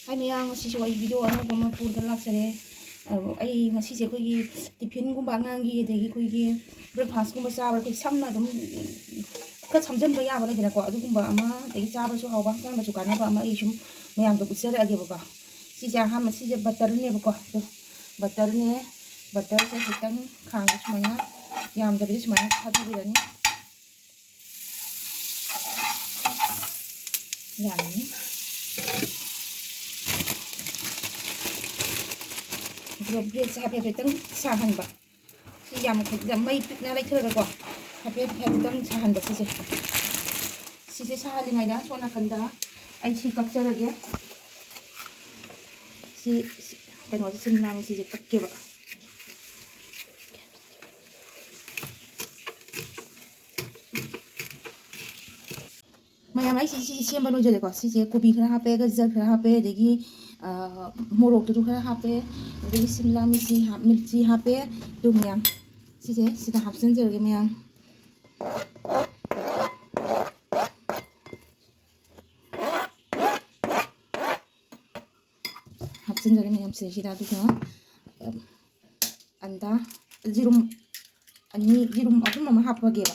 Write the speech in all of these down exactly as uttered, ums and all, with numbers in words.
ꯍꯥꯏ ꯃꯌꯥꯝ, ꯉꯁꯤꯁꯨ ꯑꯩ ꯚꯤꯗꯤꯑꯣ ꯑꯅꯧꯕ ꯑꯃ ꯄꯨꯔꯒ ꯂꯥꯛꯆꯔꯦ꯫ ꯑꯗꯣ ꯑꯩ ꯉꯁꯤꯁꯦ ꯑꯩꯈꯣꯏꯒꯤ ꯇꯤꯐꯤꯟꯒꯨꯝꯕ, ꯑꯉꯥꯡꯒꯤ, ꯑꯗꯒꯤ ꯑꯩꯈꯣꯏꯒꯤ ꯕ꯭ꯔꯦꯛꯐꯥꯁꯀꯨꯝꯕ ꯆꯥꯕ, ꯑꯩꯈꯣꯏ ꯁꯝꯅ ꯑꯗꯨꯝ ꯈꯔ ꯁꯝꯖꯟꯕ ꯌꯥꯕ ꯂꯩꯗꯅꯀꯣ, ꯑꯗꯨꯒꯨꯝꯕ ꯑꯃ, ꯑꯗꯒꯤ ꯆꯥꯕꯁꯨ ꯍꯥꯎꯕ, ꯍꯛꯆꯥꯡꯗꯁꯨ ꯀꯥꯟꯅꯕ ꯑꯃ ꯑꯩ ꯁꯨꯝ ꯃꯌꯥꯝꯗ ꯎꯠꯆꯔꯛꯑꯒꯦꯕꯀꯣ꯫ ꯁꯤꯁꯦ ꯑꯍꯥꯟꯕ, ꯁꯤꯁꯦ ꯕꯇꯔꯅꯦꯕꯀꯣ꯫ ꯑꯗꯣ ꯕꯇꯔꯅꯦ, ꯕꯇꯔꯁꯦ ꯈꯤꯇꯪ ꯈꯥꯡꯗ ꯁꯨꯃꯥꯏꯅ, ꯌꯥꯝꯗꯕꯤꯗ ꯁꯨꯃꯥꯏꯅ ꯊꯥꯗꯕꯤꯔꯅꯤ꯫ ꯌꯥꯔꯅꯤ꯫ ꯑꯗꯨꯒ ꯕ꯭ꯔꯦꯗꯁꯦ ꯍꯥꯏꯐꯦꯠ ꯍꯥꯏꯐꯦꯠꯇꯪ ꯁꯥꯍꯟꯕ꯫ ꯁꯤ ꯌꯥꯝ ꯌꯥꯝ ꯃꯩ ꯄꯤꯛꯅ ꯂꯩꯊꯔꯒꯀꯣ, ꯍꯥꯏꯐꯦꯠ ꯍꯥꯏꯐꯦꯠꯇꯪ ꯁꯥꯍꯟꯕ ꯁꯤꯁꯦ꯫ ꯁꯤꯁꯦ ꯁꯥꯍꯜꯂꯤꯉꯩꯗ ꯁꯣꯝ ꯅꯥꯀꯟꯗ ꯑꯩ ꯁꯤ ꯀꯛꯆꯔꯒꯦ꯫ ꯁꯤ, ꯁꯤ ꯀꯩꯅꯣꯁꯦ, ꯁꯤꯝ ꯂꯥꯡ ꯁꯤꯁꯦ ꯀꯛꯀꯦꯕ꯫ ꯃꯌꯥꯝ, ꯑꯩ ꯁꯤ, ꯁꯤ ꯁꯦꯝꯕ ꯂꯣꯏꯁꯤꯜꯂꯦꯀꯣ꯫ ꯁꯤꯁꯦ ꯀꯣꯕꯤ ꯈꯔ ꯍꯥꯞꯄꯦ, ꯒꯖꯔ ꯈꯔ ꯍꯥꯞꯄꯦ, ꯑꯗꯒꯤ, ꯑ, ꯃꯣꯔꯣꯛꯇꯨꯁꯨ ꯈꯔ ꯍꯥꯞꯄꯦ, ꯑꯗꯒꯤ ꯁꯤꯝꯂꯥ ꯃꯤꯔꯆꯤ ꯍꯥꯞ-, ꯃꯤꯔꯆꯤ ꯍꯥꯞꯄꯦ꯫ ꯑꯗꯨ ꯃꯌꯥꯝ ꯁꯤꯁꯦ ꯁꯤꯗ ꯍꯥꯞꯆꯤꯟꯖꯔꯒꯦ ꯃꯌꯥꯝ꯫ ꯍꯥꯞꯆꯤꯟꯖꯔꯦ ꯃꯌꯥꯝꯁꯦ ꯁꯤꯗ꯫ ꯑꯗꯨꯒ, ꯑ, ꯑꯟꯗꯥ, ꯌꯦꯔꯨꯝ ꯑꯅꯤ, ꯌꯦꯔꯨꯝ ꯑꯍꯨꯝ ꯑꯃ ꯍꯥꯞꯄꯒꯦꯕ꯫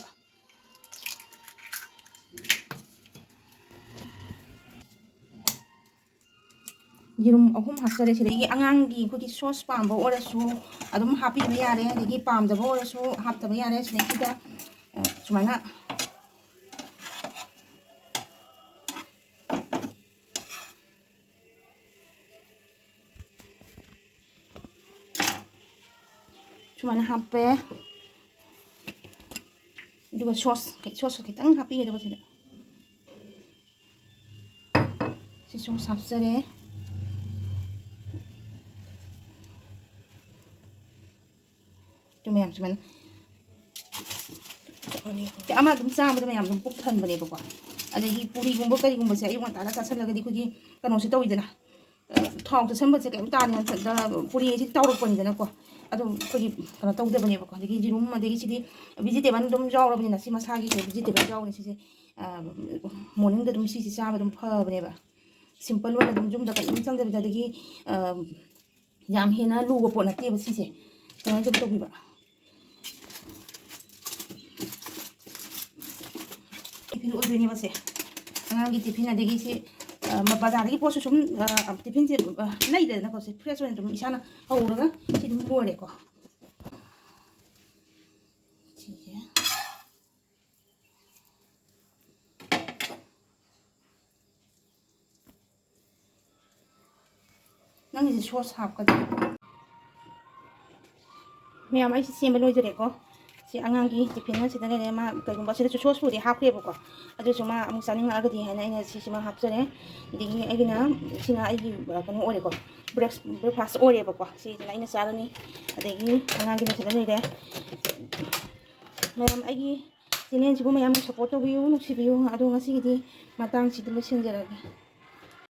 ꯌꯦꯔꯨꯝ ꯑꯍꯨꯝ ꯍꯥꯞꯆꯔꯦ꯫ ꯁꯤꯗꯒꯤ ꯑꯉꯥꯡꯒꯤ ꯑꯩꯈꯣꯏꯒꯤ ꯁꯣꯁ ꯄꯥꯝꯕ ꯑꯣꯏꯔꯁꯨ ꯑꯗꯨꯝ ꯍꯥꯞꯄꯤꯕ ꯌꯥꯔꯦ, ꯑꯗꯒꯤ ꯄꯥꯝꯗꯕ ꯑꯣꯏꯔꯁꯨ ꯍꯥꯞꯇꯕ ꯌꯥꯔꯦ꯫ ꯁꯤꯗꯩꯁꯤꯗ, ꯑ, ꯁꯨꯃꯥꯏꯅ ꯁꯨꯃꯥꯏꯅ ꯍꯥꯞꯄꯦ꯫ ꯑꯗꯨꯒ ꯁꯣꯁ, ꯁꯣꯁꯁꯨ ꯈꯤꯇꯪ ꯍꯥꯞꯄꯤꯒꯗꯕ ꯁꯤꯗ꯫ ꯁꯤ ꯁꯣꯁ ꯍꯥꯞꯆꯔꯦ꯫ ꯑꯗꯨ ꯃꯌꯥꯝ ꯁꯨꯃꯥꯏꯅ ꯑꯃ ꯑꯗꯨꯝ ꯆꯥꯕꯗ ꯃꯌꯥꯝ ꯑꯗꯨꯝ ꯄꯨꯛ ꯊꯟꯕꯅꯦꯕꯀꯣ꯫ ꯑꯗꯒꯤ ꯄꯨꯔꯤꯒꯨꯝꯕ ꯀꯔꯤꯒꯨꯝꯕꯁꯦ ꯑꯌꯨꯛ ꯉꯟꯇꯥꯅ ꯆꯥꯁꯤꯜꯂꯒꯗꯤ ꯑꯩꯈꯣꯏꯒꯤ ꯀꯩꯅꯣꯁꯦ ꯇꯧꯋꯤꯗꯅ, ꯑ, ꯊꯥꯎ ꯆꯥꯁꯤꯟꯕꯁꯦ ꯀꯩꯝ ꯇꯥꯗꯦ꯫ ꯃꯊꯟꯇ ꯄꯨꯔꯤ ꯍꯥꯏꯁꯤꯗꯤ ꯇꯥꯎꯔꯛꯄꯅꯤꯗꯅꯀꯣ꯫ ꯑꯗꯨꯝ ꯑꯩꯈꯣꯏꯒꯤ ꯀꯩꯅꯣ ꯇꯧꯗꯕꯅꯦꯕꯀꯣ꯫ ꯑꯗꯒꯤ ꯌꯦꯔꯨꯝ, ꯑꯗꯒꯤ ꯁꯤꯗꯤ ꯚꯤꯖꯤꯇꯦꯕꯜ ꯑꯗꯨꯝ ꯌꯥꯎꯔꯕꯅꯤꯅ, ꯁꯤ ꯃꯁꯥꯒꯤ ꯚꯤꯖꯤꯇꯦꯕꯜ ꯌꯥꯎꯔꯕꯅꯤ꯫ ꯁꯤꯁꯦ, ꯑ, ꯃꯣꯔꯅꯤꯡꯗ ꯑꯗꯨꯝ ꯁꯤꯁꯦ ꯆꯥꯕ ꯑꯗꯨꯝ ꯐꯕꯅꯦꯕ꯫ ꯁꯤꯝꯄꯜ ꯑꯣꯏꯅ ꯑꯗꯨꯝ ꯌꯨꯝꯗ ꯀꯔꯤꯝ ꯆꯪꯗꯕꯤꯗ, ꯑꯗꯒꯤ, ꯑ, ꯌꯥꯝ ꯍꯦꯟꯅ ꯂꯨꯕ ꯄꯣꯠ ꯅꯠꯇꯦꯕ ꯁꯤꯁꯦ꯫ ꯁꯨꯃꯥꯏꯅ ꯁꯨꯝ ꯇꯧꯕꯤꯕ꯫ ꯇꯤꯐꯤꯟ ꯑꯣꯏꯗꯣꯏꯅꯦꯕ ꯁꯦ꯫ ꯑꯉꯥꯡꯒꯤ ꯇꯤꯐꯤꯟ, ꯑꯗꯒꯤ ꯁꯤ, ꯑ, ꯃ-, ꯕꯖꯥꯔꯗꯒꯤ ꯄꯣꯠꯁꯨ ꯁꯨꯝ, ꯑ, ꯇꯤꯐꯤꯟꯁꯦ, ꯑ, ꯂꯩꯗ꯭ꯔꯦꯗꯅꯀꯣ꯫ ꯁꯤ ꯐ꯭ꯔꯦꯁ ꯑꯣꯏꯅ ꯑꯗꯨꯝ ꯏꯁꯥꯅ ꯍꯧꯔꯒ ꯁꯤ ꯑꯗꯨꯝ ꯂꯣꯏꯔꯦꯀꯣ꯫ ꯁꯤꯁꯦ꯫ ꯅꯪꯒꯤꯁꯦ ꯁꯣꯁ ꯍꯥꯞꯀꯗ꯭ꯔꯥ? ꯃꯌꯥꯝ, ꯑꯩꯁꯦ ꯁꯦꯝꯕ ꯂꯣꯏꯖꯔꯦꯀꯣ꯫ ꯁꯤ ꯑꯉꯥꯡꯒꯤ ꯇꯤꯐꯤꯟ ꯑꯁꯤꯗ ꯂꯩꯔꯦ꯫ ꯃꯥ ꯀꯩꯒꯨꯝꯕ ꯑꯁꯤꯗꯁꯨ ꯁꯣꯁꯄꯨꯗꯤ ꯍꯥꯞꯈ꯭ꯔꯦꯕꯀꯣ, ꯑꯗꯨꯁꯨ ꯃꯥ ꯑꯃꯨꯛ ꯆꯥꯅꯤꯡꯉꯛꯑꯒꯗꯤ ꯍꯥꯏꯅ ꯑꯩꯅ ꯁꯤꯁꯤꯃ ꯍꯥꯞꯆꯔꯦ꯫ ꯑꯗꯒꯤ ꯑꯩꯒꯤꯅ, ꯁꯤꯅ ꯑꯩꯒꯤ, ꯑ, ꯀꯩꯅꯣ ꯑꯣꯏꯔꯦꯀꯣ, ꯕ꯭ꯔꯦꯛ-, ꯕ꯭ꯔꯦꯛꯐꯥꯁ ꯑꯣꯏꯔꯦꯕꯀꯣ꯫ ꯁꯤꯁꯤꯅ ꯑꯩꯅ ꯆꯥꯔꯅꯤ꯫ ꯑꯗꯒꯤ ꯑꯉꯥꯡꯒꯤꯅ ꯁꯤꯗ ꯂꯩꯔꯦ꯫ ꯃꯌꯥꯝ, ꯑꯩꯒꯤ ꯆꯦꯅꯦꯜꯁꯤꯕꯨ ꯃꯌꯥꯝꯅ ꯁꯞꯄꯣꯔꯠ ꯇꯧꯕꯤꯌꯨ, ꯅꯨꯡꯁꯤꯕꯤꯌꯨ꯫ ꯑꯗꯣ ꯉꯁꯤꯒꯤꯗꯤ ꯃꯇꯥꯡꯁꯤꯗ ꯂꯣꯏꯁꯤꯟꯖꯔꯒꯦ꯫